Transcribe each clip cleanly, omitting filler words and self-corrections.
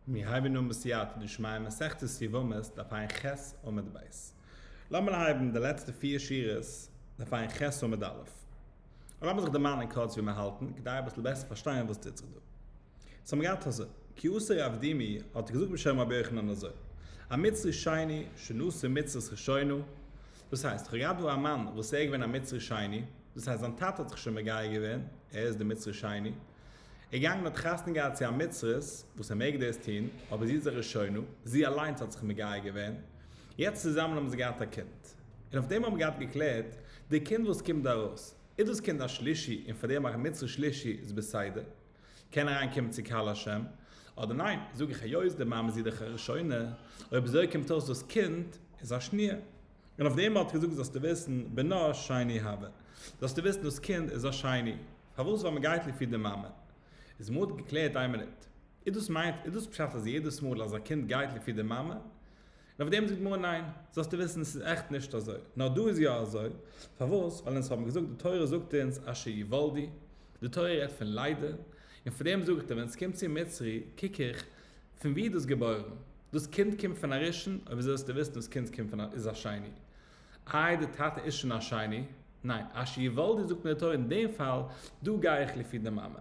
מיר הייבן אן בסייעתא דשמיא מסכת יבמות דף ע"ח עמוד ב'. לאמיר הייבן די לעצטע פיר שורות דף ע"ח עמוד א'. און לאמיר זיך דערמאנען קורץ ווי מיר האלטן, כדי אביסל בעסער פארשטיין וואס טוט זיך דא. סאו האבן מיר געהאט אזוי, כי אתא רב דימי האט געזאגט בשם רבי יוחנן אזוי, א מצרי שני שנשא מצרית ראשונה, דאס הייסט, איך האב געהאט דא א מאן וואס ער איז געווען א מצרי שני, דאס הייסט זיין טאטע האט זיך שוין מגייר געווען, ער איז די מצרי שני, ער געגאנגען האט חתונה געהאט צו א מצרית, וואס ער מעג דאס טון, אבער זי איז א ראשונה, זי אליינס האט זיך מגייר געווען, יעצט צוזאמען האבן זיי געהאט א קינד, און אויף דעם האבן מיר געהאט געקלערט, די קינד וואס קומט דא ארויס, איז דאס קינד א שלישי און פאר דעם א מצרי שלישי איז בסדר, קען אריין קומען צו קהל השם, אדער ניין, זאג איך היות די מאמע זי איז דאך א ראשונה, אויב אזוי קומט אויס דאס קינד איז א שניה. און אויף דעם האט געזאגט זאלסטו וויסן בנה שני הוה, זאלסטו וויסן דאס קינד איז א שני, פארוואס ווייל מען גייט לפי די מאמע. איז מ'האט געקלערט איין מינוט, איז דאס מיינט איז דאס פשט אז יעדעס מאל אז א קינד גייט לפי די מאמע? און אויף דעם זאגט די גמרא ניין, זאלסטו וויסן עס איז עכט נישט אזוי, נאר דא איז יא אזוי, פארוואס ווייל אונז האבן געזאגט די תורה זאגט אונז אשר יוולדו, די תורה רעדט פון לידה, און פאר דעם זאג איך דיר ווען עס קומט צו מצרי קוק איך פון ווי איז דאס געבוירן? דאס קינד קומט פון א ראשון? אויב אזוי זאלסטו וויסן דאס קינד קומט פון א איז א שני. איי די טאטע איז שוין א שני? ניין, אשר יוולדו זאגט מיר די תורה אין דעם פאל, דא גיי איך לפי די מאמע.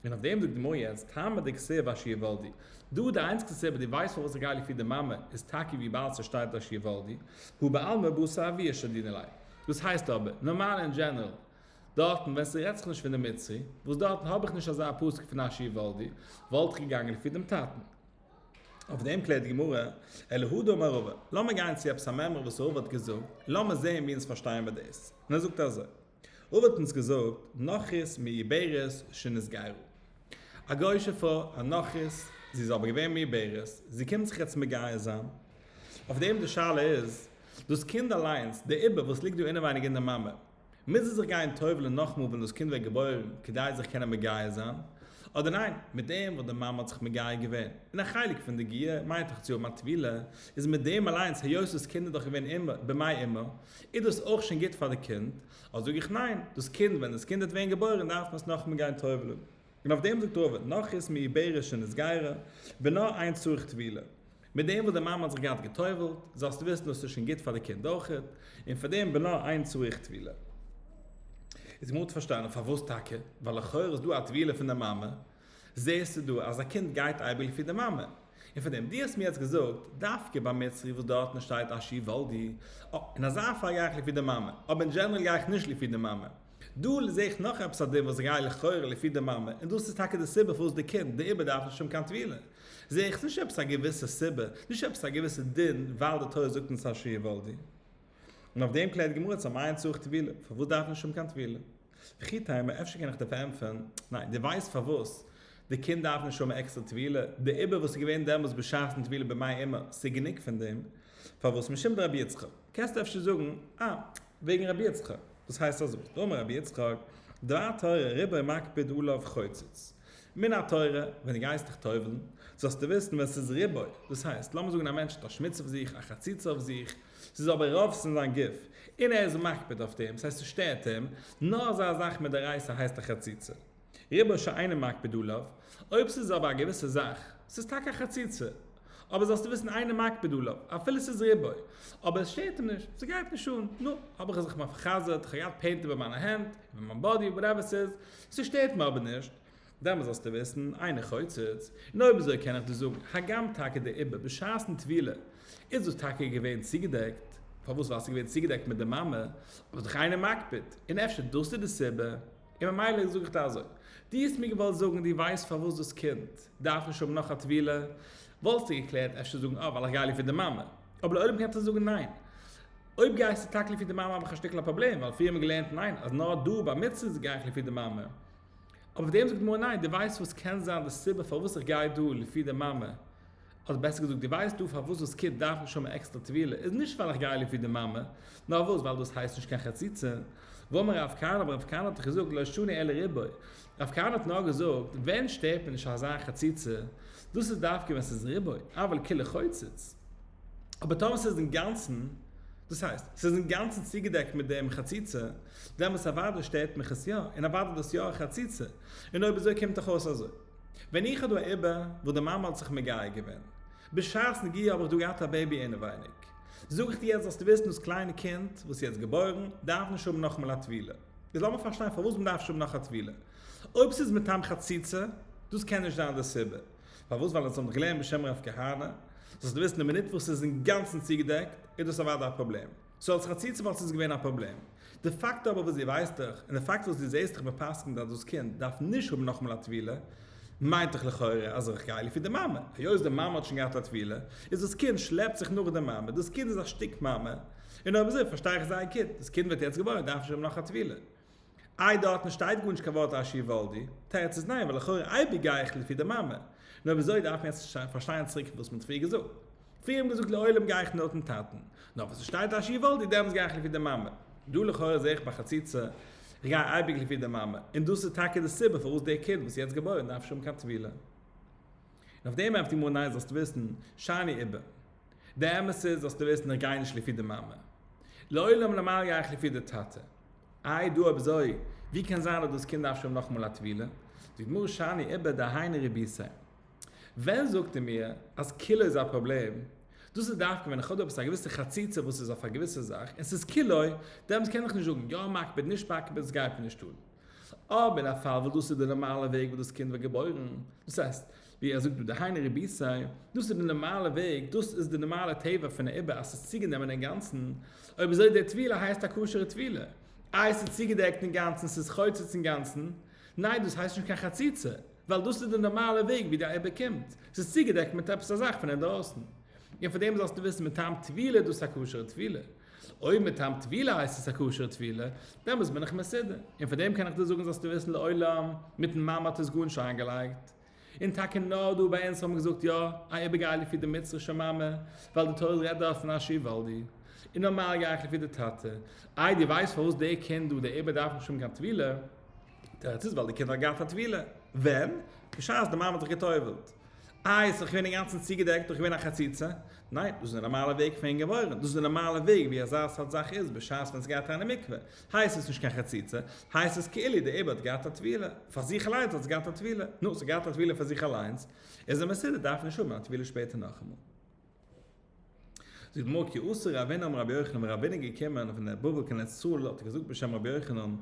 און אויף דעם זאגט די גמרא יעצט, טעמא דכתיב אשר יוולדו. דא די איינציגסטע סיבה דו ווייסט פארוואס איך גיי לפי די מאמע איז טאקע וויבאלד ס'שטייט אשר יוולדו, הא בעלמא בתר אבוה שדינן ליה. דאס הייסט אבער, נארמאל אין דזשענערל, דארטן ווען ס'רעדט זיך נישט פון די מצרי, וואס דארטן האב איך נישט אזא פסוק פון אשר יוולדו, וואלט איך געגאנגען לפי דעם טאטן. אויף דעם קלערט די גמרא, אלא הא דאמר רבא, לאמיר גיין צו עפעס א מימרא וואס רבא האט געזאגט, און לאמיר זען ווי אונז פארשטייען מיר דאס. און ער זאגט אזוי, רבא האט אונז געזאגט, נכרית מעוברת שנתגיירה. א גוי'אישע פרוי, א נכרית, זי איז אבער געווען מעוברת, זי קומט זיך יעצט מגייר זיין. אויף דעם די שאלה איז, דאס קינד אליינס, די עובר וואס ליגט דא אינעווייניג אין די מאמע, מוז זי זיך גיין טובל'ן נאכמאל ווען דאס קינד ווערט געבוירן כדי זיך קענען מגייר זיין? אדער ניין, מיט דעם וואס די מאמע האט זיך מגייר געווען, און א חלק פון די גיור מיינט דאך צו האבן א טבילה, איז מיט דעם אליינס היות דאס קינד איז דאך געווען אימא במעי אמה, איז דאס אויך שוין גוט פאר די קינד? אדער זאג איך ניין, דאס קינד ווען דאס קינד וועט ווערן געבוירן דארף מען עס נאכמאל גיין טובל'ן. און אויף דעם זאגט רבא, נכרית מעוברת שנתגיירה, בנה אין צריך טבילה. מיט דעם וואס די מאמע האט זיך געהאט גע'טובל'ט, זאלסטו וויסן דאס איז שוין גוט פאר די קינד אויכעט, און פאר דעם בנה אין צריך טבילה. איז גמרא האט פארשטאנען פארוואס טאקע, ווייל לכאורה איז דא א טבילה פון די מאמע, זעסטו דא אז א קינד גייט אייביג לפי די מאמע. און פאר דעם, דו האסט מיר יעצט געזאגט, דווקא ביי מצרי וואס דארטן שטייט אשר יוולדו, אה, אין אזא פאל גיי איך לפי די מאמע, אבער אין דזשענערל גיי איך נישט לפי די מאמע. דא זעה איך נאך עפעס א דין וואס איך גיי לכאורה לפי די מאמע, און דאס איז טאקע די סיבה פארוואס די קינד, די עובר דארף נישט האבן קיין טבילה. זעה איך נישט עפעס א געוויסע סיבה, נישט עפעס א געוויסע דין ווייל די תורה זאגט אונז אשר יוולדו. און אויף דעם קלערט די גמרא אמאי אין צריך טבילה, פארוואס דארף נישט האבן קיין טבילה? וכי תימא, אפשר קען איך דיר פארענטפערן, ניין, דו ווייסט פארוואס די קינד דארף נישט האבן עקסטער טבילה, די עובר וואס איז געווען דעמאלטס בשעת'ן טבילה במעי אמה, ס'איז גענוג פון דעם, פארוואס משום דרבי יצחק, קענסטו אפשר זאגן, אה, וועגן רבי יצחק, דאס הייסט אזוי, דאמר רבי יצחק, דבר תורה רובו מקפיד עליו חוצץ. מן התורה, ווען דו גייסט דיך טובל'ן, זאלסטו וויסן ווען ס'איז רובו, דאס הייסט, לאמיר זאגן א מענטש האט א שמוץ אויף זיך, א חציצה אויף זיך, ס'איז אבער רוב אין זיין גוף, און ער איז מקפיד אויף דעם, ס'הייסט ס'שטערט אים, נאר אזא זאך מדאורייתא הייסט א חציצה. רובו שאינו מקפיד עליו, אויב ס'איז אבער א געוויסע זאך, ס'איז טאקע א חציצה, אבער זאלסטו וויסן אינו מקפיד עליו, אפילו ס'איז רובו, אבער עס שטערט אים נישט, ס'גייט נישט אן, נו, האב איך זיך מ'חזר'ט, כ'האב געהאט paint איבער מיינע הענט, איבער מיין body, whatever ס'איז, ס'שטערט מיר אבער נישט, דעמאלס זאלסטו וויסן, אינו חוצץ, און אויב אזוי קען איך דיר זאגן, הגם טאקע די עובר בשעת'ן טבילה איז דאס טאקע געווען צוגעדעקט, פארוואס ווייל ס'איז געווען צוגעדעקט מיט די מאמע, אבער דאך אינו מקפיד, און אפשר דאס איז די סיבה, און ממילא זאג איך דיר אזוי, דו האסט מיר געוואלט זאגן דו ווייסט פארוואס דאס קינד דארף נישט האבן נאך א טבילה, וואלסטו געקלערט אפשר זאגן אה ווייל איך גיי לפי די מאמע, אבער לעולם קענסטו זאגן ניין, אויב גייסטו טאקע לפי די מאמע האב איך א שטיקל א פראבלעם, ווייל פריער האבן מיר געלערנט ניין אז נאר דא ביי מצוות גיי איך לפי די מאמע, אבער אויף דעם זאגט די גמרא ניין, דו ווייסט וואס קען זיין די סיבה פארוואס איך גיי דא לפי די מאמע, אדער בעסער געזאגט דו ווייסט דא פארוואס דאס קינד דארף נישט האבן עקסטער טבילה איז נישט ווייל איך גיי לפי די מאמע, נאר וואס ווייל דאס הייסט נישט קיין חציצה. ואמר רב כהנא אבער רב כהנא האט דאך געזאגט לא שנו אלא רובו, רב כהנא האט נאר געזאגט ווען שטערט מיר נישט אזא חציצה, דאס איז דווקא ווען ס'איז רובו, אבל כולו חוצץ. אבער טאמער ס'איז אינגאנצן, דאס הייסט, ס'איז אינגאנצן צוגעדעקט מיט דעם חציצה, דעמאלטס אוודאי שטערט מיך עס יא, און אוודאי איז דאס יא א חציצה, און אויב אזוי קומט דאך אויס אזוי. ווען איך האב דא א עובר וואס די מאמע האט זיך מגייר געווען, בשעת נגיעה האב איך דא געהאט א baby אינעווייניג. זאג איך דיר יעצט זאלסטו וויסן דאס קליינע קינד וואס איז יעצט געבוירן דארף נישט האבן נאכאמאל א טבילה. איז לאמיר פארשטיין פארוואס מען דארף נישט האבן נאך א טבילה. אויב ס'איז מטעם חציצה, דאס קען נישט זיין די סיבה. פארוואס? ווייל אונז האבן דאך געלערנט בשם רב כהנא, זאלסטו וויסן די מינוט וואס ס'איז אינגאנצן צוגעדעקט איז דאס אוודאי א פראבלעם. סאו אלס חציצה וואלט עס געווען א פראבלעם. די פאקט אבער וואס דו ווייסט דאך, און די פאקט וואס דו זעסט דאך מ'פסק'נט אז דאס קינד דארף נישט האבן נאכאמאל א טבילה, מיינט דאך לכאורה אז איך גיי לפי די מאמע. היות די מאמע האט שוין געהאט א טבילה, איז דאס קינד שלעפט זיך נאך די מאמע, דאס קינד איז א שטיק מאמע, און אויב אזוי פארשטיי איך זייער גוט, דאס קינד ווערט יעצט געבוירן דארף נישט האבן נאך א טבילה. איי דארטן שטייט גארנישט קיין ווארט אשר יולדו? תירוץ איז ניין ווייל לכאורה אייביג גיי איך לפי די מאמע. נו אויב אזוי דארף מען יעצט פארשטיין צוריק וואס מען האט פריער געזאגט. פריער האט מען געזאגט לעולם גיי איך לויטן טאטן. נאר וואס עס שטייט אשר יולדו דעמאלטס גיי איך לפי די מאמע. דא לכאורה זעה איך ביי חציצה איך גיי אייביג לפי די מאמע. און דאס איז טאקע די סיבה פארוואס דער קינד וואס איז יעצט געבוירן דארף נישט האבן קיין טבילה. און אויף דעם ענטפערט די גמרא ניין זאלסטו וויסן שאני עובר. די אמת איז זאלסטו וויסן איך גיי נישט לפי די מאמע. לעולם נארמאל גיי איך לפי די טאטע. איי דא אויב אזוי ווי קען זיין אז דאס קינד דארף שוין נאכאמאל א טבילה? זאגט די גמרא שאני עובר דהיינו רבותיה. ווען זאגט ער מיר אז כולו איז א פראבלעם? דאס איז דווקא ווען איך האב דא עפעס א געוויסע חציצה וואס איז אויף א געוויסע זאך און ס'איז כולו, דעמאלטס קען איך נישט זאגן יא מקפיד נישט מקפיד עס גייט מיר נישט אן. אבער אין א פאל וואס דאס איז די נארמאלע וועג וואס דאס קינד ווערט געבוירן, דאס הייסט, ווי ער זאגט דא דהיינו רבותיה, דאס איז די נארמאלע וועג, דאס איז די נארמאלע טבע פון א עובר אז ס'איז צוגענומען אינגאנצן, אויב אזוי די טבילה הייסט א כשר'ע טבילה. איי ס'איז צוגעדעקט אינגאנצן, ס'איז חוצץ אינגאנצן, ניין דאס הייסט נישט קיין חציצה, ווייל דאס איז די נארמאלע וועג ווי די עובר קומט, ס'איז צוגעדעקט מיט עפעס א זאך פון אינדרויסן. און פאר דעם זאלסטו וויסן מטעם טבילה איז דאס א כשר'ע טבילה. אויב מטעם טבילה הייסט עס א כשר'ע טבילה, דעמאלטס בין איך מסודר. און פאר דעם קען איך דיר זאגן זאלסטו וויסן לעולם, מיטן מאמע האט עס גארנישט איינגעלייגט. און טאקע נאר דא ביי אונז האבן געזאגט יא, א עובר גייט לפי די מצרישע מאמע, ווייל די תורה רעדט דארט פון אשר יולדו. און נארמאל גיי איך לפי די טאטע. איי דו ווייסט פארוואס די קינד דא, די עובר דארף נישט האבן קיין טבילה? תירוץ איז ווייל די קינד האט געהאט א טבילה. ווען? בשעת די מאמע האט זיך גע'טובל'ט. איי עס איז דאך געווען אינגאנצן צוגעדעקט, דאך געווען א חציצה. ניין, דאס איז די נארמאלע וועג פון געבוירן, דאס איז די נארמאלע וועג ווי אזא סארט זאך איז בשעת ווען עס גייט אריין אין מקווה. הייסט עס נישט קיין חציצה, הייסט עס כאילו די עובר האט געהאט א טבילה, פאר זיך אליינס האט עס געהאט א טבילה. נו, עס האט געהאט א טבילה פאר זיך אליינס, איז ער מסודר, דארף נישט האבן א טבילה שפעטער נאכאמאל. זאגט די גמרא כי אתא רבינא אמר רבי יוחנן ווען רבינא איז געקומען פון דער בבל קיין ארץ ישראל האט ער געזאגט בשם רבי יוחנן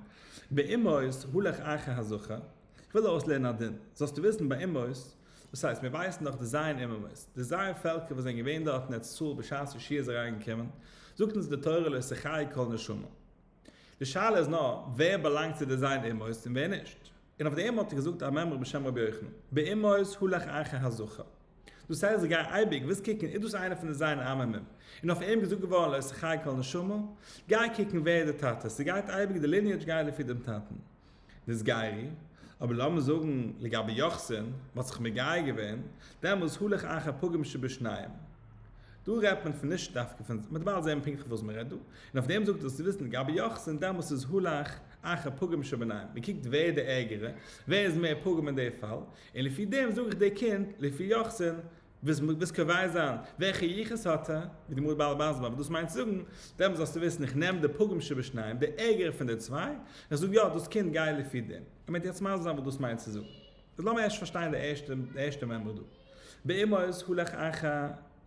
באמהות הלך אחר הזכר, איך וויל אויסלערנען א דין, זאלסטו וויסן באמהות, דאס הייסט מיר ווייסן דאך די ז' אומות, די ז' פעלקער וואס זענען געווען דארט אין ארץ ישראל בשעת יהושע איז אריין געקומען, זאגט אונז די תורה לא תחיה כל נשמה. די שאלה איז נאר ווער באלאנגט צו די ז' אומות און ווער נישט. און אויף דעם האט ער געזאגט א מימרא בשם רבי יוחנן, באמהות הלך אחר הזכר. דאס הייסט זיי גייען אייביג ווילסט קוקן איז דאס איינער פון די ז' עממים און אויף אים געזאגט געווארן לא תחיה כל נשמה, גיי קוקן ווער איז די טאטע, ס'גייט אייביג די lineage גייט לפי דעם טאטן. נתגיירו, אבער לאמיר זאגן לגבי יוחסין, מ'האט זיך מגייר געווען, דעמאלס הלך אחר פגום שבשניהם. דא רעדט מען פון נישט דווקא פון, מ'וועט באלד זען פונקטליך וואס מ'רעדט דא, און אויף דעם זאגט ער זאלסטו וויסן לגבי יוחסין דעמאלס איז הלך אחר פגום שביניהם, מ'קוקט ווער די ערגערע, ווער איז מער פגום אין די פאל, און לפי דעם זאג איך די קינד, לפי יוחסין, וועסט קובע זיין וועלכע יחוס האט ער, ווי די גמרא בעל הבית אבער דאס מיינט צו זאגן, דעמאלס זאלסטו וויסן איך נעם די פגום שבשניהם, די ערגערע פון די צוויי, איך זאג יא דאס קינד גיי לפי דעם. ער מיינט יעצט מסביר זיין וואס דאס מיינט צו זאגן. איז לאמיר ערשט פארשטיין די ערשטע די ערשטע מימרא דא. באמהות הלך אחר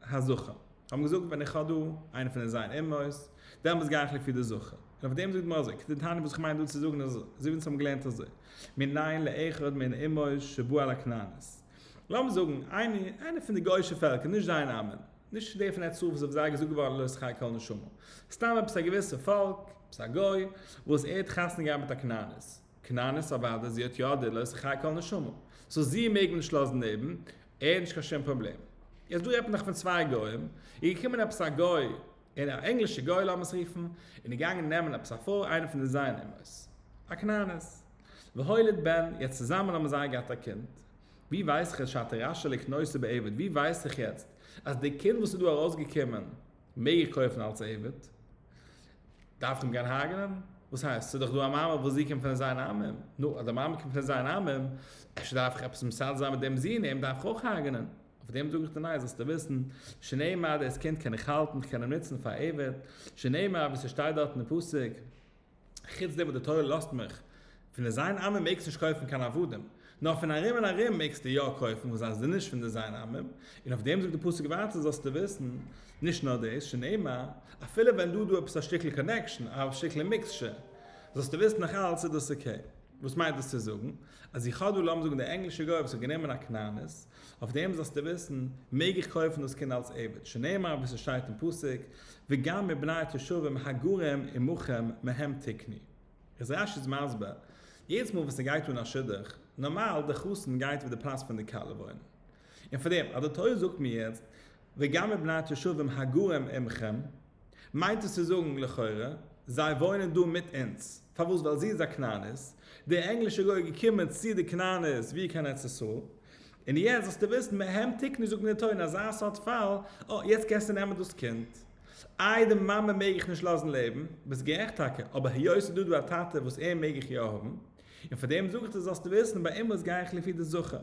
הזכר. האבן געזאגט ווען איך האב דא איינע פון די ז' אמהות, דעמאלס גיי איך לפי די זכר. און אויף דעם זאגט די גמרא אזוי, כדתניא וואס איך מיין דא צו זאגן איז אזוי, אזוי ווי אונז האבן געלערנט אזוי, מנין לאחד מן אמהות שבא על הכנענית. לאמיר זאגן, איינער פון די גוי'אישע פעלקער, נישט זיין עמים, נישט די פון ארץ ישראל וואס אויף זיי געזאגט געווארן לא תחיה כל נשמה, סתם עפעס א געוויסע פאלק, עפעס א גוי, וואס ער האט חתונה געהאט מיט א כנענית, כנענית אוודאי, זי האט יא די לא תחיה כל נשמה, so זי מעג מען נישט לאזן לעבן, ער האט נישט קיין שום פראבלעם. יעצט דא רעדט מען דאך פון צוויי גוים, איז געקומען עפעס א גוי, און א ענגלישע גוי לאמיר עס רופן, און איז געגאנגען נעמען עפעס א פרוי, איינע פון די ז' אומות, א כנענית. והוליד בן, יעצט צוזאמען האבן זיי געהאט א קינד. ווי ווייס איך יעצט שאתה רשאי לקנותו בעבד, ווי ווייס איך יעצט אז די קינד וואס איז דא ארויסגעקומען מעג איך קויפן אלס עבד? דארף איך אים גיין הרג'נען? וואס הייסט? ס'איז דאך דא א מאמע וואס זי קומט פון ז' עמים. נו, אז די מאמע קומט פון ז' עמים, אפשר דארף איך עפעס מסדר זיין מיט דעם זון, אים דארף איך אויך הרג'נען. אויף דעם זאג איך דיר ניין, זאלסטו וויסן, שנאמר, דאס קינד קען איך האלטן, איך קען אים נוצן פאר עבד, שנאמר, ווי ס'שטייט דארט אין די פסוק, חוץ דעם וואס די תורה לאזט מיך, פון די ז' עמים מעגסט נישט קויפן קיין עבדים. נאר פון ארום און ארום מעגסטו יא קויפן וואס זיי זענען נישט פון די ז' עמים, און אויף דעם זאגט די פסוק ווייטער זאלסטו וויסן, נישט נאר דאס, שנאמר, אפילו ווען דא דא עפעס א שטיקל connection, א שטיקל mixture, זאלסטו וויסן נאך אלץ איז דאס okay. וואס מיינט דאס צו זאגן? אז איך האב דא לאמיר זאגן דער ענגלישער גוי וואס האט גענומען א כנענית, אויף דעם זאלסטו וויסן, מעג איך קויפן דאס קינד אלס עבד, שנאמר ווי ס'שטייט אין פסוק, וגם מבני התושבים הגרים עמכם מהם תקנו. איז רש י מסביר, יעדעס מאל וואס ס'גייט אן א שידוך, נארמאל די חתן גייט ווי די פלאץ פון די כלה וואוינען. און פאר דעם אז די תורה זאגט מיר יעצט וגם מבני התושבים הגרים עמכם, מיינט עס צו זאגן לכאורה, זיי וואוינען דא מיט אונז. פארוואס? ווייל זי איז א כנענית, דער ענגלישער גוי איז געקומען צו די כנענית ווי קיין ארץ ישראל, און יעצט זאלסטו וויסן מהם תקנו זאגט מיר די תורה אין אזא סארט פאל, אה, יעצט קענסטו נעמען דאס קינד. איי די מאמע מעג איך נישט לאזן לעבן? ביסט גערעכט טאקע, אבער היות ס'איז דא דא א טאטע וואס אים מעג איך יא האבן, און פאר דעם זאג איך דיר זאלסטו וויסן ביי אמהות גיי איך לפי די זכר.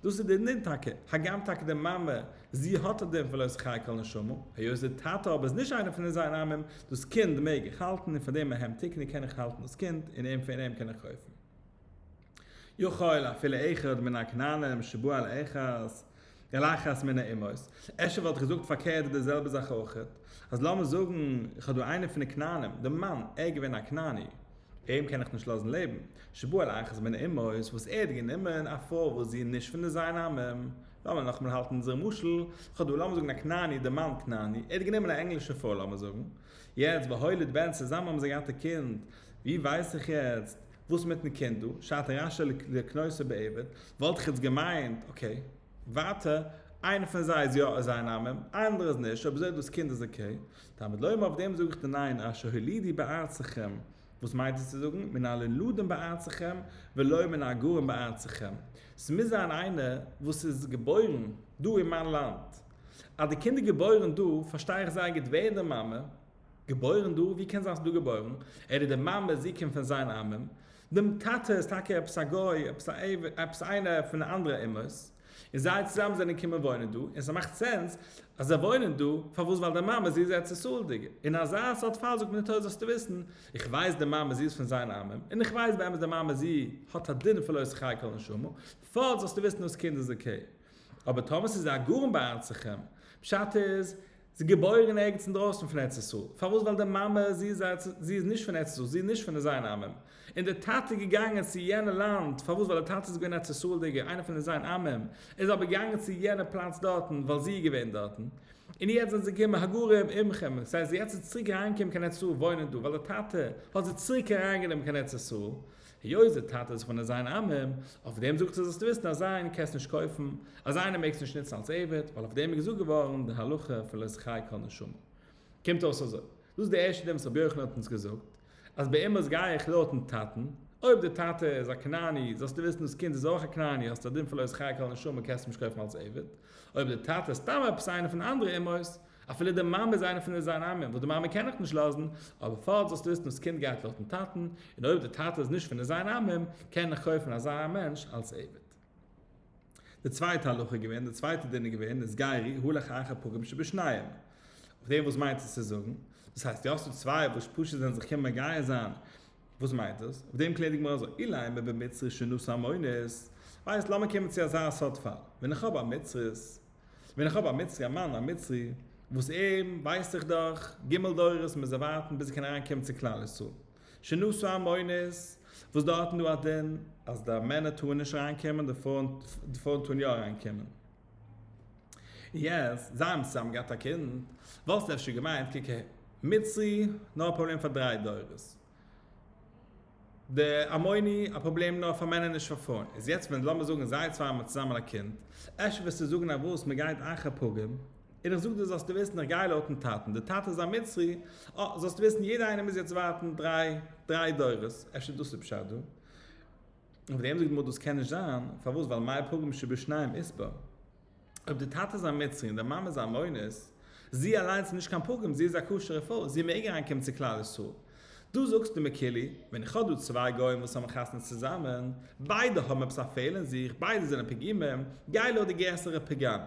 דאס איז די דין טאקע, הגם טאקע די מאמע זי האט א דין פון לא תחיה כל נשמה, היות די טאטע אבער איז נישט איינער פון די ז' עמים, דאס קינד מעג איך האלטן און פאר דעם מהם תקנו קען איך האלטן דאס קינד און אים פון אים קען איך קויפן. יכול אפילו אחד מן הכנענים שבא אל אחת אל אחת מן האומות, אפשר וואלט איך געזאגט פארקערט די זעלבע זאך אויכעט, אז לאמיר זאגן איך האב דא איינער פון די כנענים, די מאן, ער איז געווען א כנעני, אים קען איך נישט לאזן לעבן, שבא אל אחת מן האומות, וואס ער האט גענומען א פרוי וואס זי איז נישט פון די ז' עמים, לאמיר נאכאמאל האלטן אונזער משל, איך האב דא לאמיר זאגן א כנעני, די מאן כנעני, ער האט גענומען א ענגלישע פרוי לאמיר זאגן, יעצט והוליד בן צוזאמען האבן זיי געהאט א קינד, ווי ווייס איך יעצט וואס מיטן קינד דא, שאתה רשאי לקנותו בעבד, וואלט איך יעצט געמיינט, okay, ווייטער, איינער פון זיי איז יא ז' עמים, אנדערע איז נישט, אויב אזוי דאס קינד איז okay, תלמוד לומר אויף דעם זאג איך דיר ניין, אשר הולידו בארצכם, וואס מיינט עס צו זאגן, מן הנולדים בארצכם ולא מן הגרים בארצכם, ס'מוז זיין איינער וואס איז געבוירן דא אין מיין לאנד, אז די קינד איז געבוירן דא, פארשטיי איך זייער גוט ווער די מאמע, געבוירן דא? ווי קען זיין ס'איז דא געבוירן? ער איז די מאמע, זי קומט פון ז' עמים, דעם טאטע איז טאקע עפעס א גוי, עפעס א עבד, עפעס איינער פון די אנדערע אומות, און זיי צוזאמען זענען געקומען וואוינען דא, און ס'מאכט sense אז זיי וואוינען דא, פארוואס? ווייל די מאמע זי איז ארץ ישראל'דיגע, אין אזא סארט פאל זאגט מיר די תורה זאלסטו וויסן, איך ווייס די מאמע זי איז פון ז' עמים, און איך ווייס באמת די מאמע זי האט א דין פון לא תחיה כל נשמה, פארט זאלסטו וויסן דאס קינד איז okay. אבער טאמער ס'איז הגרים בארצכם, פשט איז, זי איז געבוירן ערגעץ אינדרויסן פון ארץ ישראל. פארוואס? ווייל די מאמע, זי איז ארץ, זי איז נישט פון ארץ ישראל, זי איז נישט פון די ז' עמים. און דער טאטע איז געגאנגען צו יענע לאנד, פארוואס? ווייל דער טאטע איז געווען ארץ ישראל'דיגער, איינער פון די ז' עמים. ער איז אבער געגאנגען צו יענע פלאץ דארטן, ווייל זי איז געווען דארטן. און יעצט זענען זיי געקומען הגרים עמכם, דאס הייסט יעצט איז צוריק אריינגעקומען קיין ארץ ישראל וואוינען דא, ווייל דער טאטע האט זיי צוריק אריינגענומען קיין ארץ ישראל. היות דער טאטע איז פון די ז' עמים, אויף דעם זאגט ער זאלסטו וויסן אז איין קענסט נישט קויפן, אז איינער מעגסט נישט נוצן אלס עבד, ווייל אויף דעם איז געזאגט געווארן די הלכה פון לא תחיה כל נשמה. קומט אויס אזוי, דאס איז די ערשטע דין וואס רבי יוחנן האט אונז געזאגט, אז באמת גיי איך לויטן טאטן, אויב דער טאטע איז א כנעני, זאלסטו וויסן דאס קינד איז אויך א כנעני, האסטו א דין פון לא תחיה כל נשמה קענסט אים נישט קויפן אלס עבד. אויב דער טאטע איז סתם עפעס איינער פון אנדערע אומות, אפילו די מאמע איז איינע פון די ז' עמים, וואס די מאמע קען איך נישט לאזן, אבער פארט זאלסטו וויסן דאס קינד גייט לויטן טאטן, און אויב די טאטע איז נישט פון די ז' עמים, קען איך קויפן אזא מענטש אלס עבד. די צווייטע הלכה איז געווען, די צווייטע דין איז געווען, נתגיירו הלך אחר פגם שבשניהם. אויף דעם וואס מיינט עס צו זאגן? דאס הייסט, די האסט דא צוויי וואס פשוט זענען זיך קומען מגייר זיין, וואס מיינט דאס? אויף דעם קלערט די גמרא אזוי, אילימא במצרית שנשא עמונית, ווייסט לאמיר קומען צו אזא סארט פאל, ווען איך האב א מצרית, ווען איך האב א מצרי, א מאן א מצרי, וואס אים ווייס איך דאך, ג' דורות מוז ער ווארטן ביז ער קען אריין קומען צו כלל ישראל. שנשא עמונית, וואס דארטן דא א דין אז די מענער טארן נישט אריין קומען, די פרויען טארן יא אריין קומען. יעצט, זיי האבן צוזאמען געהאט א קינד, וואלסטו אפשר געמיינט, קוק אהער, מצרי, נאר א פראבלעם פאר דריי דורות. די עמוני א פראבלעם נאר פאר מענער נישט פאר פרויען, איז יעצט ווען לאמיר זאגן זיי צוויי האבן צוזאמען א קינד, אפשר וועסטו זאגן אז וואס מען גייט אחר פגם, און איך זאג דיר זאלסטו וויסן איך גיי לויטן טאטן, די טאטע איז א מצרי, אה זאלסטו וויסן יעדער איינער מוז יעצט ווארטן דריי דריי דורות, אפשר דאס איז פשט דא. אויף דעם זאגט די גמרא דאס קען נישט זיין, פארוואס ווייל מאי פגם שבשניהם אית בה. אויב די טאטע איז א מצרי און די מאמע איז א עמונית, זי אליינס איז נישט קיין פגם, זי איז א כשר'ע פרוי, זי מעג אריינקומען צו כלל ישראל. דא זאגסטו מיר כאילו, ווען איך האב דא צוויי גוים וואס האבן חתונה צוזאמען, ביידע האבן עפעס א פעל אין זיך, ביידע זענען פגומים, גיי לויט די גרעסערע פגם.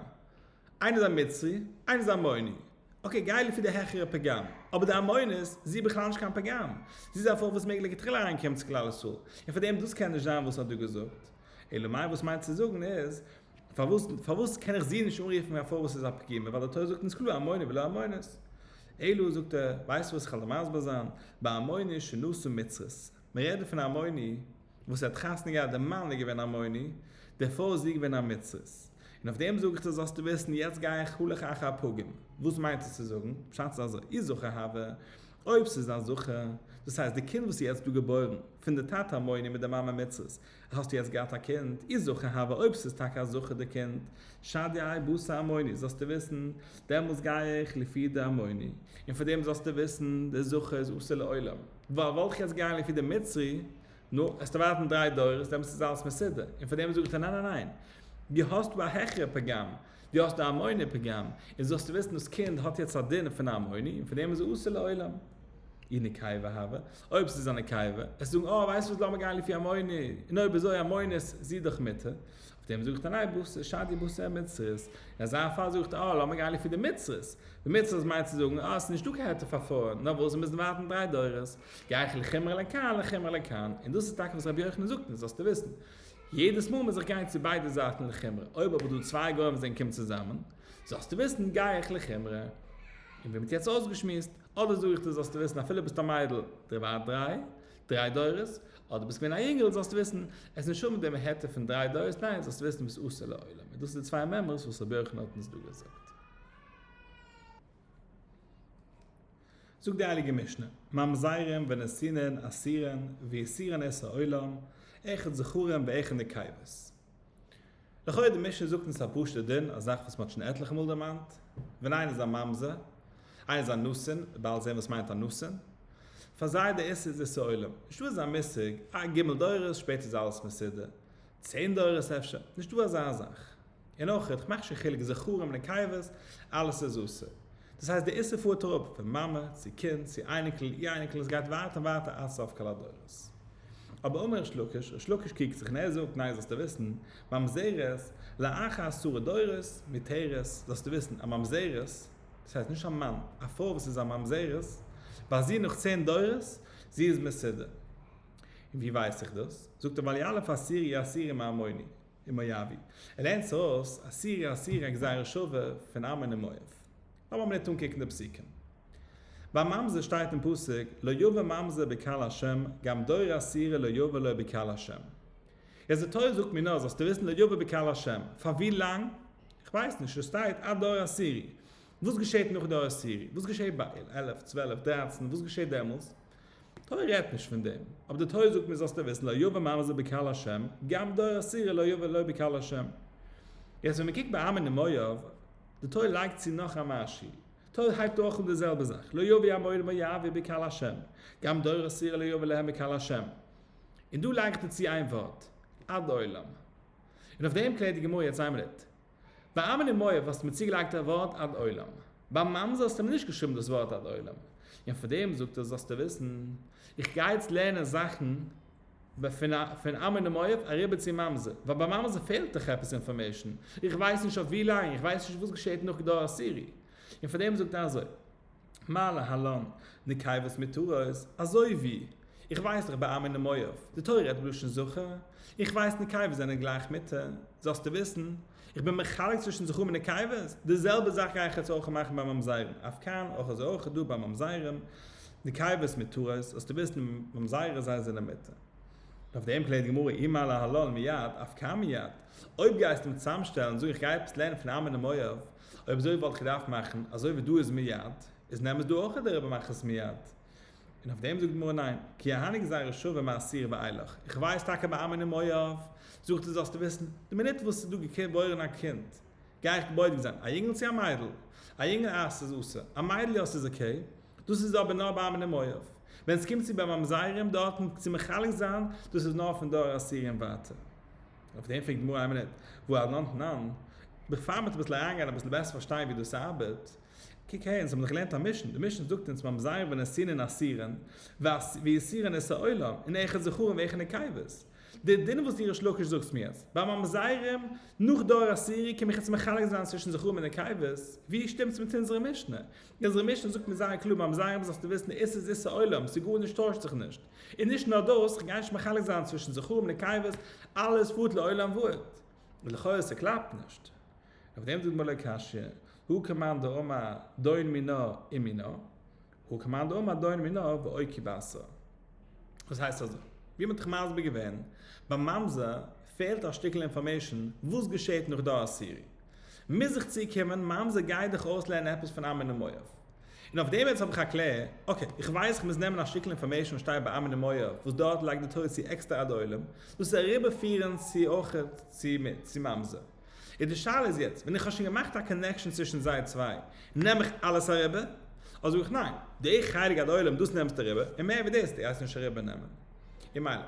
איינער איז א מצרי, איינער איז א עמוני. okay, גיי לפי די העכערע פגם. אבער די עמונית, זי איז בכלל נישט קיין פגם. זי איז א פרוי וואס מעג לכתחילה אריינקומען צו כלל ישראל. און פאר דעם דאס קען נישט זיין וואס האט דא געזאגט. אלא מאי וואס מיינט צו זאגן איז, פארוואס פארוואס קען איך זי נישט אנרופן א פרוי וואס איז א פגימה, ווייל די תורה זאגט אונז קלאר עמוני ולא עמונית. אלא זאגט ער, ווייסט וואס איך וועל דיר מסביר זיין, בעמוני שנשא מצרית, מען רעדט דא פון א עמוני וואס ער האט חתונה געהאט די מאן איז געווען עמוני, די פרוי איז זי געווען א מצרית, און אויף דעם זאג איך דיר זאלסטו וויסן יעצט גיי איך הלך אחר הפגום, וואס מיינט עס צו זאגן? פשט איז אזוי, אי זכר הוה, אויב ס'איז א זכר, דאס הייסט די קינד וואס איז יעצט דא געבוירן, פון די טאטע עמוני מיט די מאמע מצרית, האסטו יעצט געהאט א קינד, אי זכר הוה, אויב ס'איז טאקע א זכר די קינד, שדי איי בתר עמוני, זאלסטו וויסן, דעמאלטס גיי איך לפי די עמוני, און פאר דעם זאלסטו וויסן, די זכר איז אסור לעולם, ווייל וואלט איך יעצט געגאנגען לפי די מצרי, נו, עסטו ווארטן דריי דורות, דעמאלטס איז אלעס מסודר, און פאר דעם זאג איך דיר ניין ניין ניין, דו האסט דא א העכערע פגם, דו האסט א עמוני פגם, און זאלסטו וויסן דאס קינד האט יעצט א דין פון א עמוני, און פאר דעם איז ער אסור לעולם. אי נקבה הוה, אויב ס'איז א נקבה, עסט זאגן אה ווייסט וואס לאמיר גיין לפי עמוני, און אויב אזוי עמונית זי דאך מותר, אויף דעם זאגט ער ניין בתר שדי בתר מצרית, אין אזא פאל זאגט ער אה לאמיר גיין לפי די מצרית, די מצרית מיינט צו זאגן אה ס'איז נישטא קיין היתר פאר פרויען, נאר וואס זיי מוזן ווארטן דריי דורות, גיי איך לחומרא לכאן לחומרא לכאן, און דאס איז טאקע וואס רבי יוחנן זאגט אונז זאלסטו וויסן, יעדעס מאל מוז איך גיין צו ביידע זייטן לחומרא, אויב אבער דא צוויי גוים וואס זענען קומט צוזאמען, זאלסטו וויסן גיי איך לחומרא. און ווי מ'האט יעצט אויסגעשמועסט, אדער זאג איך דיר זאלסטו וויסן אפילו ביסט א מיידל דריי דריי דריי דורות, אדער ביסט געווען א יונגעל זאלסטו וויסן עס איז נישט מיט דעם היתר פון דריי דורות, ניין זאלסטו וויסן ביסט אסור לעולם, און דאס איז די צוויי מימרות וואס רבי יוחנן האט אונז דא געזאגט. זאגט די הייליגע משנה, ממזרים ונתינין אסורין ואיסורן את העולם, אחד זכרים ואחד נקבות. לכאו' די משנה זאגט אונז א פשוט'ע דין, א זאך וואס מ'האט שוין עטליכע מאל דערמאנט, ווען איינער איז א ממזר, איינער איז א נתין, באלד זען וואס מיינט א נתין, פאר זיי די איסור איז איסור עולם, נישטא אזא מושג, א ג' דורות שפעטער איז אלעס מסודר, צען דורות אפשר, נישטא אזא זאך. און אויך, איך מאך נישט קיין חילוק זכרים נקבות, אלעס איז אסור. דאס הייסט די איסור פארט אראפ פון מאמע צו קינד צו אייניקל אי אייניקל עס גייט ווייטער און ווייטער עד סוף כל הדורות. אבער אמר ריש לקיש, ריש לקיש קריגט זיך און ער זאגט ניין זאלסטו וויסן, ממזרת, לאחר עשרה דורות, מותרת, זאלסטו וויסן א ממזרת, דאס הייסט נישט א מאן, א פרוי וואס איז א ממזרת, ביי זי נאך צען דורות, זי איז מסודר. און ווי ווייס איך דאס? זאגט ער ווייל יליף עשירי עשירי מעמוני. ומואבי. ער לערנט זיך אויס עשירי עשירי א גזירה שווה פון עמון און מואב. לאמיר א מינוט אנקוקן די פסוקים. ביי ממזר שטייט אין פסוק לא יבא ממזר בקהל השם גם דור עשירי לא יבא לו בקהל השם. יעצט די תורה זאגט מיר נאר זאלסטו וויסן לא יבא בקהל השם. פאר ווי לאנג? כ'ווייס נישט, עס שטייט עד דור עשירי. וואס געשעט נאך דור עשירי? וואס געשעט ביי עלף, צוועלף, דרייצן, וואס געשעט דעמאלס? תורה רעדט נישט פון דעם, אבער די תורה זאגט מיר זאלסטו וויסן לא יבא ממזר בקהל השם, גם דור עשירי לא יבא לו בקהל השם. יעצט ווען מען קוקט ביי עמון און מואב, די תורה לייגט צו נאך א משהו, תורה הייבט אויך אן די זעלבע זאך, לא יבא עמוני ומואבי בקהל השם, גם דור עשירי לא יבא להם בקהל השם. און דא לייגט ער צו איין ווארט, עד עולם. און אויף דעם קלערט די גמרא יעצט איין מינוט, ביי עמון און מואב האסטו מיר צוגעלייגט א ווארט עד עולם, ביי ממזר האסטו מיר נישט געשריבן דאס ווארט עד עולם, און פאר דעם זאגט ער זאלסטו וויסן, איך גיי יעצט לערנען זאכן פון עמון און מואב אריבער צו ממזר, ווייל ביי ממזר פעלט דאך עפעס information, איך ווייס נישט אויף ווי לאנג, איך ווייס נישט וואס געשעט נאך דור עשירי, און פאר דעם זאגט ער אזוי. מה להלן, נקבות מותרות, אזוי ווי, איך ווייס דאך ביי עמון און מואב, די תורה רעדט בלשון זכר, איך ווייס נקבות זענען גלייך מותר, זאלסטו וויסן, איך בין מחלק צווישן זכרים און נקבות, די זעלבע זאך גיי איך יעצט אויך מאכן ביי ממזרים, אף כאן, אויך אזוי אויך דא ביי ממזרים, נקבות מותרות, זאלסטו וויסן, ממזרים זיי זענען מותר. אויף דעם קלערט די גמרא, אי מה להלן מיד, אף כאן מיד, אויב גייסטו מיר צוזאמשטעלן, זאג איך גיי עפעס לערנען פון עמון און מואב, אויב אזוי וואלט איך געדארפט מאכן אזוי ווי דא איז מיד, איז נעם עס דא אויך אדער מאך עס מיד. און אויף דעם זאגט די גמרא ניין, כי אהני גזירה שווה מעשירי ואילך, איך ווייס טאקע ביי עמון ומואב, זאגט ער זאלסטו וויסן, די מינוט וואס ס'איז דא געבוירן א קינד, גיי איך בודק זיין, א יונגל צו א מיידל, א יונגל אה ס'איז אסור, א מיידל יא ס'איז okay, דאס איז אבער נאר ביי עמון ומואב, ווען ס'קומט צו ביי ממזרים דארטן צו מחלק זיין, דאס איז נאר פון דור עשירי און ווייטער. אויף דעם פרעגט די גמרא איין מינוט, והא אנן תנן, בעפאר מ'וועט אביסל אריינגיין אביסל בעסער פארשטיין ווי דאס ארבעט, קוק הער, אונז האבן דאך געלערנט א משנה, די משנה זאגט אונז ממזרים ונתינין אסורין, ואיסורן את העולם, און אחד זכרים ואחד נקבות. די דין וואס דו ריש לקיש זאגסט מיר יעצט, ביי ממזרים נאך דור עשירי קום איך יעצט מחלק זיין צווישן זכרים און נקבות, ווי שטימט עס מיט אונזערע משנה? אונזערע משנה זאגט מיר זייער קלאר ממזרים זאלסטו וויסן איסור איז איסור עולם, ס'גארנישט טוישט זיך נישט. און נישט נאר דאס, כ'גיי נישט מחלק זיין צווישן זכרים און נקבות, אלעס פארט לעולם ועד. און לכאורה ס'קלאפט נישט. אויף דעם זאגט מלא קשיא, הא כמאן דאמר דון מינה ומינה, הא כמאן דאמר דון מינה ואוקי בתרה. וואס הייסט אזוי? ווי מ'האט דאך מסביר געווען, ביי ממזר פעלט א שטיקל information וואס געשעהט נאך דור עשירי. מוז איך צוקומען, ממזר גייט דיך אויסלערנען עפעס פון עמון ומואב. און אויף דעם יעצט האב איך א קלער, okay, איך ווייס איך מוז נעמען א שטיקל information וואס שטייט ביי עמון ומואב, וואס דארט לייגט די תורה צו עקסטער עד עולם, דאס אריבערפירן צו אויכעט צו ממזר. איז די שאלה איז יעצט, ווען איך האב שוין געמאכט א connection צווישן זיי צוויי, נעם איך אלעס אריבער? אדער זאג איך ניין, די חלק עד עולם דאס נעמסטו אריבער, און מער ווי דאס גייסטו נישט אריבער נעמען. און מילא,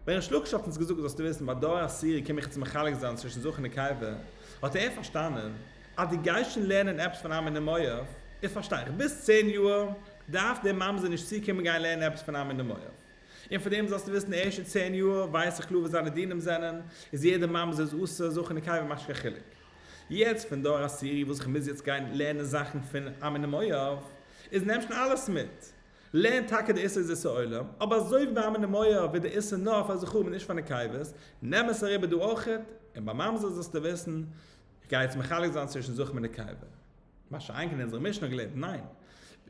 ווען ריש לקיש האט אונז געזאגט זאלסטו וויסן ביי דור עשירי קום איך יעצט מחלק זיין צווישן זכר און נקבה, האט ער פארשטאנען אז דו גייסט שוין לערנען עפעס פון עמון ומואב, איז פארשטיי איך, ביז צען יאר דארף דער ממזר נישט צוקומען גיין לערנען עפעס פון עמון ומואב. און פאר דעם זאלסטו וויסן די ערשטע צען יאר ווייס איך קלאר וואס זיינע דינים זענען, איז יעדער ממזר איז אסור, זכר נקבה מאכט נישט קיין חילוק. יעצט פון דור עשירי וואס איך מוז יעצט גיין לערנען זאכן פון עמון ומואב, איז נעם שוין אלעס מיט. לערן טאקע די איסור איז איסור עולם, אבער אזוי ווי ביי עמון ומואב איז די איסור נאר פאר זכרים און נישט פאר נקבות, נעם עס אריבער דא אויכעט, און ביי ממזר זאלסטו וויסן, איך גיי יעצט מחלק זיין צווישן זכרים און נקבה. מה שאין כן אונזערע משנה האט געלערנט, ניין,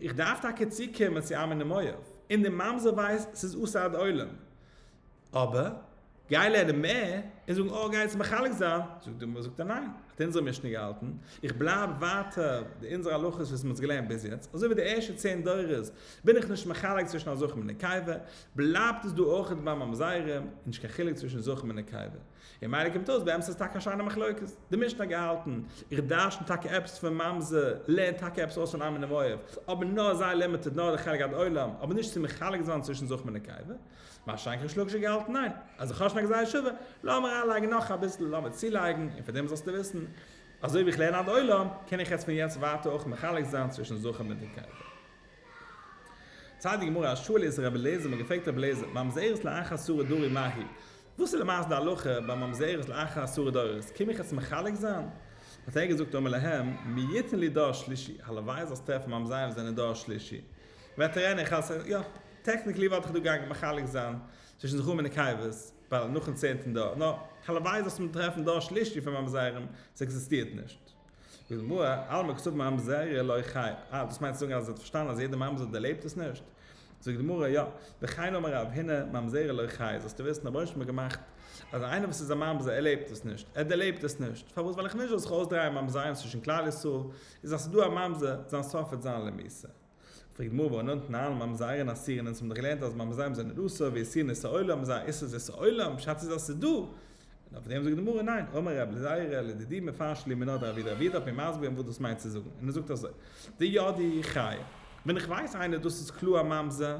איך דארף טאקע צוקומען צו עמון ומואב, און די ממזר ווייסט ס'איז אסור עד עולם, אבער גיי לערנען מער און זאגן אה גיי יעצט מחלק זיין, זאגט ער ניין, האט אונזערע משנה געהאלטן, איך בלייב ווייטער די אונזערע הלכות וואס מ'האט געלערנט ביז יעצט, אזוי ווי די ערשטע צען דורות בין איך נישט מחלק צווישן א זכר און נקבה, בלייבט עס דא אויכעט ביי ממזרים, און נישט קיין חילוק צווישן זכר און נקבה. און מילא קומט אויס באמת איז טאקע א שיינע מחלוקת. די משנה האט געהאלטן, איך דרשן טאקע עפעס פון ממזר, לערן טאקע עפעס אויס פון עמון ומואב, אבער נאר זייער limited, נאר די חלק עד עולם, אבער נישט צו מחלק זיין צווישן זכר און נקבה. מה שאין כן ריש לקיש האט געהאלטן ניין, אז איך האב שוין א גזירה שווה, לאמיר אריינלייגן נאך אביסל, לאמיר צולייגן, און פאר דעם זאלסטו וויסן, אזוי ווי איך לערן עד עולם, קען איך יעצט פון יעצט ווייטער אויך מחלק זיין צווישן זכר מיט נקבה. ציילט די גמרא אז שאלו את רבי אליעזר, מ'האט געפרעגט רבי אליעזר, ממזרת לאחר עשרה דרי מהו? וואס איז למעשה די הלכה ביי ממזרת לאחר עשרה דורות? קום איך עס מחלק זיין? האט ער געזאגט אמר להם, מי יתן לי דור שלישי, הלוואי זאלסט טרעפן ממזרים וואס זענען דור שלישי. וועט ער ענען, איך יא, technically וואלט איך דא געגאנגען מחלק זיין צווישן זכרים און נקבות, ווייל נאכן צענטן דור, נאר הלוואי זאלסט מיר טרעפן דור שלישי פון ממזרים, ס'עקזיסטירט נישט. זאגט די גמרא, אלמא קסבר ממזרא לא חיי, אה, דאס מיינט צו זאגן אז ער האט פארשטאנען אז יעדער ממזר דערלעבט עס נישט? זאגט די גמרא, יא, וכן אמר רב הונא, ממזרא לא חיי, זאלסטו וויסן, רבונו של עולם האט געמאכט אז איינער וואס איז א ממזר ער לעבט עס נישט, ער דערלעבט עס נישט, פארוואס? ווייל איך וויל נישט זאל זיך אויסדרייען ממזרים צווישן כלל ישראל, איז אז ס'איז דא א ממזר, זיין סוף וועט זיין למיתה. פרעגט גמרא והא אנן תנן ממזרין אסורין אונז האבן דאך געלערנט אז ממזרים זענען אסור ואיסורין איסור עולם זייער איסור איז איסור עולם פשט איז אז ס'איז דא און אויף דעם זאגט די גמרא ניין אמר רבי זירא לדידי מפרש לי מינה דרב יהודה רב יהודה האט מיר מסביר געווען וואס דאס מיינט צו זאגן און ער זאגט אזוי דידעי חיי ווען איך ווייס איינער דאס איז קלאר א ממזר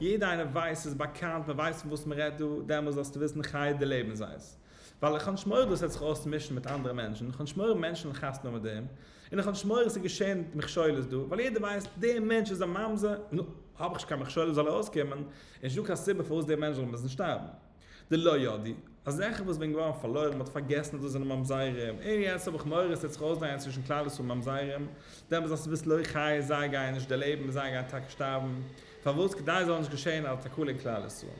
יעדער איינער ווייסט ס'איז באקאנט מ'ווייסט פון וואס מ'רעדט דא דעמאלס זאלסטו וויסן חיי די לעבן זייערס ווייל איך האב נישט מורא דאס וועט זיך אויסמישן מיט אנדערע מענטשן, איך האב נישט מורא מענטשן וועלן חתונה האבן מיט דעם, און איך האב נישט מורא עס איז געשען מכשולות דא, ווייל יעדער ווייסט דער מענטש איז א ממזר, נו, האב איך נישט קיין מכשולות זאל ער אויסקומען, און נישט דא קיין סיבה פארוואס דער מענטש זאל מוזן שטארבן. דלא ידעי, אזעלכע וואס ווערן געווארן פארלוירן, מען האט פארגעסן אז דאס זענען ממזרים, און יעצט האב איך מורא עס וועט זיך אויסדרייען צווישן כלל ישראל ממזרים, דעמאלס זאלסטו וויסן לא חיי זיי גייען נישט דערלעבן, זיי גייען טאקע שטארבן, פארוואס? כדי עס זאל נישט געשען א תקלה אין כלל ישראל.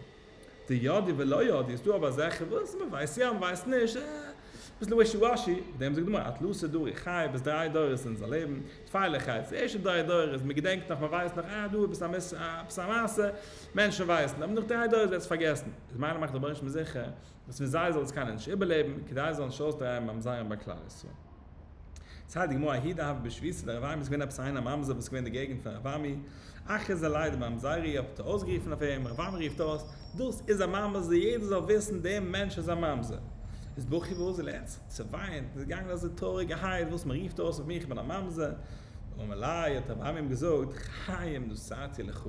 דידעי ולא ידעי איז דא אבער אזעלכע וואס מען ווייסט יא מען ווייסט נישט, אביסל wishy washy, אויף דעם זאגט די גמרא עד תלתא דרי חיי ביז דריי דורות אין זיין לעבן, טפי לא חיי, די ערשטע דריי דורות מען געדענקט נאך מען ווייסט נאך אה דא עפעס א עפעס א מעשה, מענטשן ווייסן, אבער נאך דריי דורות ווערט עס פארגעסן, איז מילא מאכט דער רבונו של עולם זיכער אז פון זיי זאל עס קיינער נישט איבערלעבן, כדי עס זאל נישט אויסדרייען ממזרים ביי כלל ישראל. ציילט די גמרא ההוא דהוה בשביתא דרב אמי איז געווען עפעס איינער א ממזר וואס איז געווען אין די געגענט פון רב אמי, אכריז עליה דממזרא האט ער אויסגערופן אויף אים, רב אמי רופט אויס, דאס איז א ממזר יעדער זאל וויסן דער מענטש איז א ממזר. איז בכי ואזל ער האט זיך צעוויינט און איז געגאנגען אזוי טרויעריגערהייט וואס מען רופט אויס אויף מיך איך בין א ממזר, אמר ליה האט רב אמי אים געזאגט חיים נתתי לך,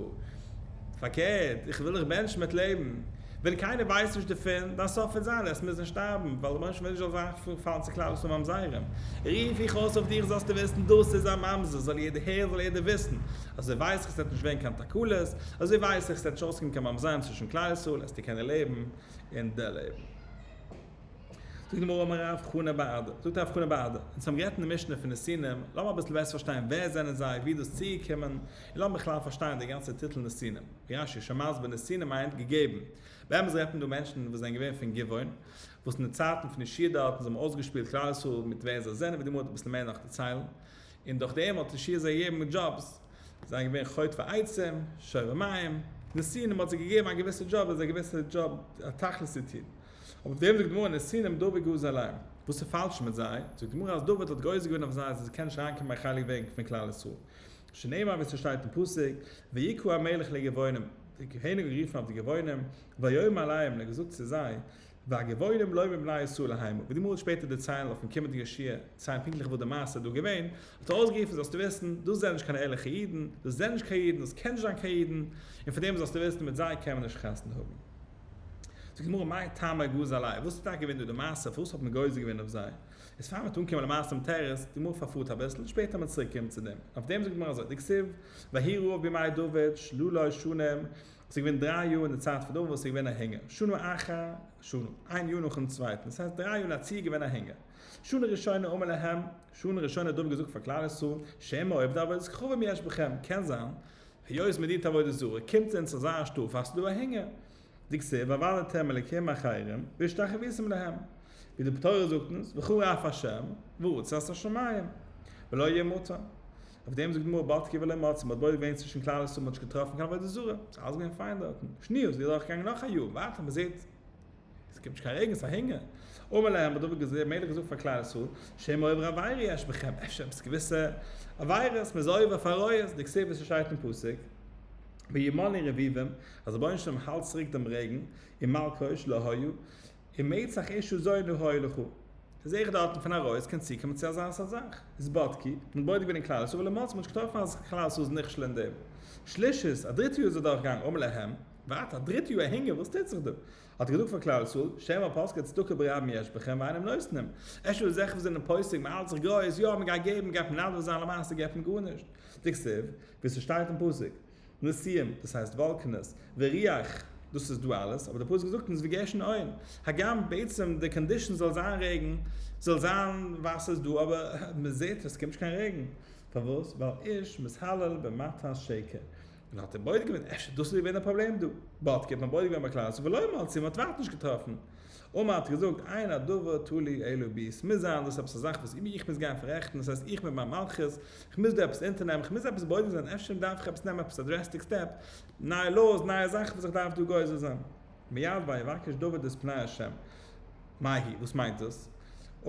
פארקערט איך וויל דיך בענטשן מיט לעבן. ווען קיינער ווייסט נישט דערפון, דיין סוף וועט זיין, וועסט מוזן שטארבן, ווייל דער רבונו של עולם וויל נישט זאלסט פאלן צו כלל ישראל ממזרים. רוף איך אויס אויף דיך זאלסטו וויסן, דאס איז א ממזר, זאל יעדער הערן, זאל יעדער וויסן. אזוי ווייס איך עס וועט נישט ווערן קיין תקלות, אזוי ווייס איך עס וועט נישט אויסקומען קיין ממזרים צווישן כלל ישראל, עסטו קענען לעבן און דערלעבן. זאגט די גמרא אמר רב חנא בר אדא, זאגט רב חנא בר אדא, אונז האבן גערעדט אין די משנה פון נתינים, לאמיר אביסל בעסער פארשטיין ווער זענען זיי, ווי איז דאס צוגעקומען, און לאמיר בכלל פארשטיין די גאנצע טיטל נתינים. ווי רש"י איז שוין מסביר נתינים מיינט געגעבן. באמת רעדט מען דא מענטשן וואס זענען געווען פון גבעון, וואס אין די צייטן פון יהושע דארטן זיי האבן אויסגעשפילט כלל ישראל מיט ווער זיי זענען, ווי די גמרא וועט אביסל מער נאך דערציילן, און דורך דעם האט יהושע זיי געגעבן דזשאבס, זיי זענען געווען חוטבי עצים, שואבי מים, נתינים האט זיי געגעבן א געוויסע דזשאב, א געוויסע דזשאב, א תכלית צו טון. אויף דעם זאגט די גמרא נתינים דוד גזר עליהם, וואס איז פאלש מיט זיי? זאגט די גמרא אז דוד האט גוזר געווען אויף זיי אז זיי קענען נישט אריינקומען ביי חלק וועגן פון כלל ישראל, שנאמר ווי ס'שטייט אין פסוק, ויקרא המלך לגבעונים, דער קעניג האט גערופן אויף די גבעונים, ויאמר אליהם און ער האט געזאגט צו זיי, והגבעונים לא מבני ישראל המה, ווי די גמרא וועט שפעטער דערציילן אויפן קומענדיגע שיעור, ציילן פונקטליך וואס די מעשה איז דא געווען, האט ער אויסגערופן זאלסטו וויסן, דאס זענען נישט קיין ערליכע אידן, דאס זענען נישט קיין אידן, דאס קען נישט זיין קיין אידן, און פון דעם זאלסטו וויסן מיט זיי קען מען נישט חתונה האבן. זאגט די גמרא מאי טעמא גזר עלייהו, וואס איז טאקע געווען דא די מעשה, פארוואס האט מען גוזר געווען אויף זיי? איז פאר מ'וועט אנקומען למעשה צום תירוץ, די גמרא פארפארט אביסל, שפעטער וועט מען צוריק קומען צו דעם. אויף דעם זאגט די גמרא אזוי, דכתיב, ויהי רעב בימי דוד שלש שנים, עס איז געווען דריי יאר אין די צייט פון דוד וואס עס איז געווען א הונגער, שנה אחר שנה, איין יאר נאכן צווייטן, דאס הייסט דריי יאר אין א צי איז געווען א הונגער. שנה ראשונה אמר להם, שנה ראשונה האט דוד געזאגט פאר כלל ישראל, שמא עובדי עבודת כוכבים יש בכם, קען זיין, היות מען דינט עבודה זרה, קומט אונז אזא שטראף אז ס'איז דא א הונגער. דכתיב ועבדתם אלקים אחרים והשתחוויתם להם, ווי די תורה זאגט אונז וחרה אף השם ורצה את השמים ולא יהיה מטר. אויף דעם זאגט די גמרא בדקו ולא מצאו, מ'האט בודק געווען צווישן כלל ישראל מ'האט נישט געטראפן קיין עבודה זרה, ס'איז אלעס געווען פיין דארטן. שניה, ס'איז אדורכגעגאנגען נאך א יאר, ווייטער מ'זעט עס קומט נישט קיין רעגן, ס'איז א הונגער. אמר להם, האט דוד דער מלך געזאגט פאר כלל ישראל, שמא עוברי עבירה יש בכם, אפשר עפעס געוויסע עבירות, מ'איז עובר אויף עריות, דכתיב ווי ס'שטייט אין פסוק, וימנעו רביבים, אז רבונו של עולם האלט צוריק דעם רעגן, ומלקוש לא היה, ומצח אשה זונה היה לך. זעה איך דארטן פון עריות קען צוקומען צו אזא סארט זאך. איז בדקו, מ'האט בודק געווען אין כלל ישראל ולא מצאו, מ'האט נישט געטראפן אז כלל ישראל איז נכשל אין דעם. שלישית, א דריטע יאר איז ער דורכגעגאנגען, אמר להם, ווארט, א דריטע יאר א הונגער, וואס טוט זיך דא? האט ער געזאגט פאר כלל ישראל, שמא פוסקי צדקה ברבים יש בכם ואינם נותנים. אפשר איז זעכער וואס זענען פוסק, מען האלט זיך גרויס, יא, מען גייט געבן, מען גייט מנדב זיין, למעשה געבט מען גארנישט. דכתיב, ווי ס'שטייט אין פסוק, נשיאים, דאס הייסט וואלקענעס, ורוח, דאס איז דא אלעס, אבער דער פסוק זאגט אונז וגשם אין, הגם בעצם די condition זאל זיין רעגן, זאל זיין וואסער איז דא, אבער מען זעט עס קומט נישט קיין רעגן, פארוואס? ווייל איש מתהלל במתת שקר. און האט ער בודק געווען אפשר דאס איז געווען די פראבלעם דא, בדקו האט מען בודק געווען ביי כלל ישראל ולא מצאו, מען האט ווייטער נישט געטראפן, אמר האט געזאגט אין הדבר תלוי אלא בי, ס'מוז זיין דאס איז עפעס א זאך וואס איך מוז גיין פאררעכטן, דאס הייסט איך מיט מיין מלכות, איך מוז דא עפעס אונטערנעמען, איך מוז עפעס בודק זיין, אפשר דארף איך עפעס נעמען עפעס א drastic step, נייע laws, נייע זאכן וואס איך דארף דא גוזר זיין. מיד ויבקש דוד את פני ה'. מאי היא, וואס מיינט דאס?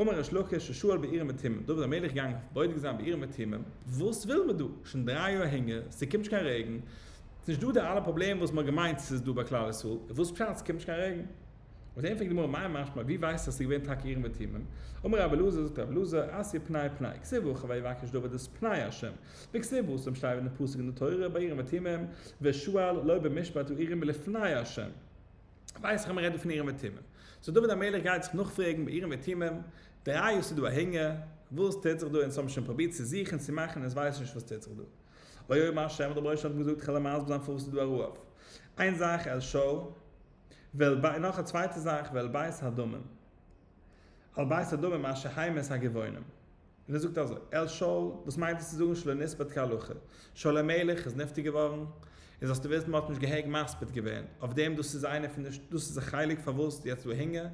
אמר ריש לקיש ששאל באורים ותומים, דוד המלך איז געגאנגען בודק זיין באורים ותומים, וואס וויל מען דא? שוין דריי יאר הונגער, ס'קומט נישט קיין רעגן, ס'נישט דא די אלע פראבלעמען וואס מ'האט געמיינט ס'איז דא ביי כלל ישראל, וואס פשט ס'קומט נישט קיין רעגן? אויף דעם פרעגט די גמרא מאי משמע, ווי ווייסטו אז ס'איז געווען טאקע אורים ותומים? אמר רבי אלעזר, זאגט רבי אלעזר, אתיא פני פני, כתיב הכא ויבקש דוד את פני ה', וכתיב התם שטייט אין די פסוק אין די תורה ביי אורים ותומים, ושאל לא במשפט האורים מלפני ה'. ווייס איך אז מ'רעדט דא פון אורים ותומים. so דוד המלך גייט זיך נאכפרעגן ביי אורים ותומים, דריי יאר ס'איז דא א הונגער, וואס טוט זיך דא, אונז האבן שוין פרובירט צו זוכן צו מאכן, אונז ווייסן נישט וואס טוט זיך דא. ויאמר ה', האט דער רבונו של עולם געזאגט, כ'וועל דיר מסביר זיין פארוואס ס'איז דא א רעב. איין זאך, אל שאול, ואל בית, נאך א צווייטע זאך, ואל בית הדמים. אל בית הדמים אשר המית הגבעונים. און ער זאגט אזוי, אל שאול, וואס מיינט עס צו זאגן שלא נספד כהלכה? שאול המלך איז נפטר געווארן, און זאלסטו וויסן מען האט נישט געהעריג מספיד געווען, אויף דעם דאס איז איינע פון די, דאס איז א חלק פארוואס יעצט דא הונגער,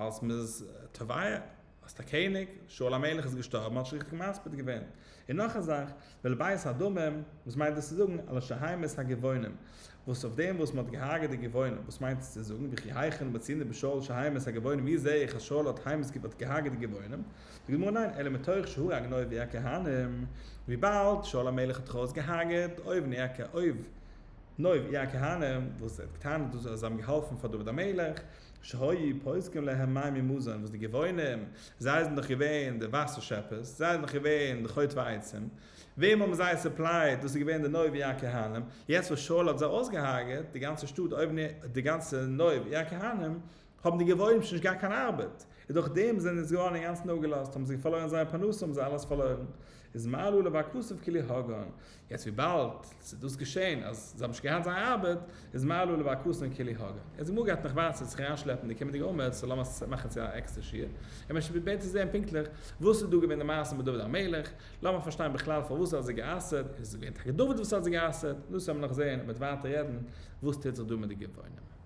אלס מען איז תובע, האסט א קעניג, שאול המלך איז געשטארבן, מען האט נישט ריכטיג מספיד געווען. און נאך א זאך, ואל בית הדמים, וואס מיינט דאס צו זאגן, על אשר המית הגבעונים, וואס אויף דעם וואס מען האט געהארגעט די גבעונים, וואס מיינט עס צו זאגן, וכי היכן מצינו בשאול שהמית הגבעונים, ווי זעה איך אז שאול האט המית האט געהארגעט די גבעונים? זאגט די גמרא ניין, אלא מתוך שהרג נוב עיר הכהנים, וויבאלד שאול המלך האט דאך אויסגעהארגעט אויב נוב עיר הכהנים, וואס ער האט געטענה'ט אז זיי האבן געהאלפן פאר דוד המלך. שהיו פוסקים להם מים ומזון, וואס די גבעונים, זיי זענען דאך געווען די וואסער שעפערס, זיי זענען דאך געווען די חוטבי עצים, וועם האבן זיי supply ט, דאס איז געווען די נוב עיר הכהנים, יעצט וואס שאול האט זיי אויסגעהארגעט, די גאנצע שטאט אויבן, די גאנצע נוב עיר הכהנים, האבן די גבעונים שוין נישט געהאט קיין ארבעט, און דורך דעם זענען זיי געווארן אינגאנצן אפגעלאזט, האבן זיי פארלוירן זייער פרנסה, האבן זיי אלעס פארלוירן. איז מעלה עליו הכתוב כאילו הרגן. יעצט וויבאלד ס'איז דאס געשען אז זיי האבן נישט געהאט זייער ארבעט, איז מעלה עליו הכתוב כאילו הרגן. יעצט די גמרא גייט נאך ווייטער זיך אריינשלעפן אין די קומענדיגע עמוד, so לאמיר עס מאכן צו א עקסטער שיעור, און מען שפעטער זען פונקטליך וואס איז דא געווען די מעשה מיט דוד המלך, לאמיר פארשטיין בכלל פארוואס ער האט זיי גע'אסר'ט, איז עס געווען טאקע דוד וואס האט זיי גע'אסר'ט, דאס וועלן מיר נאך זען און מ'וועט ווייטער רעדן וואס טוט זיך דא מיט די גבעונים.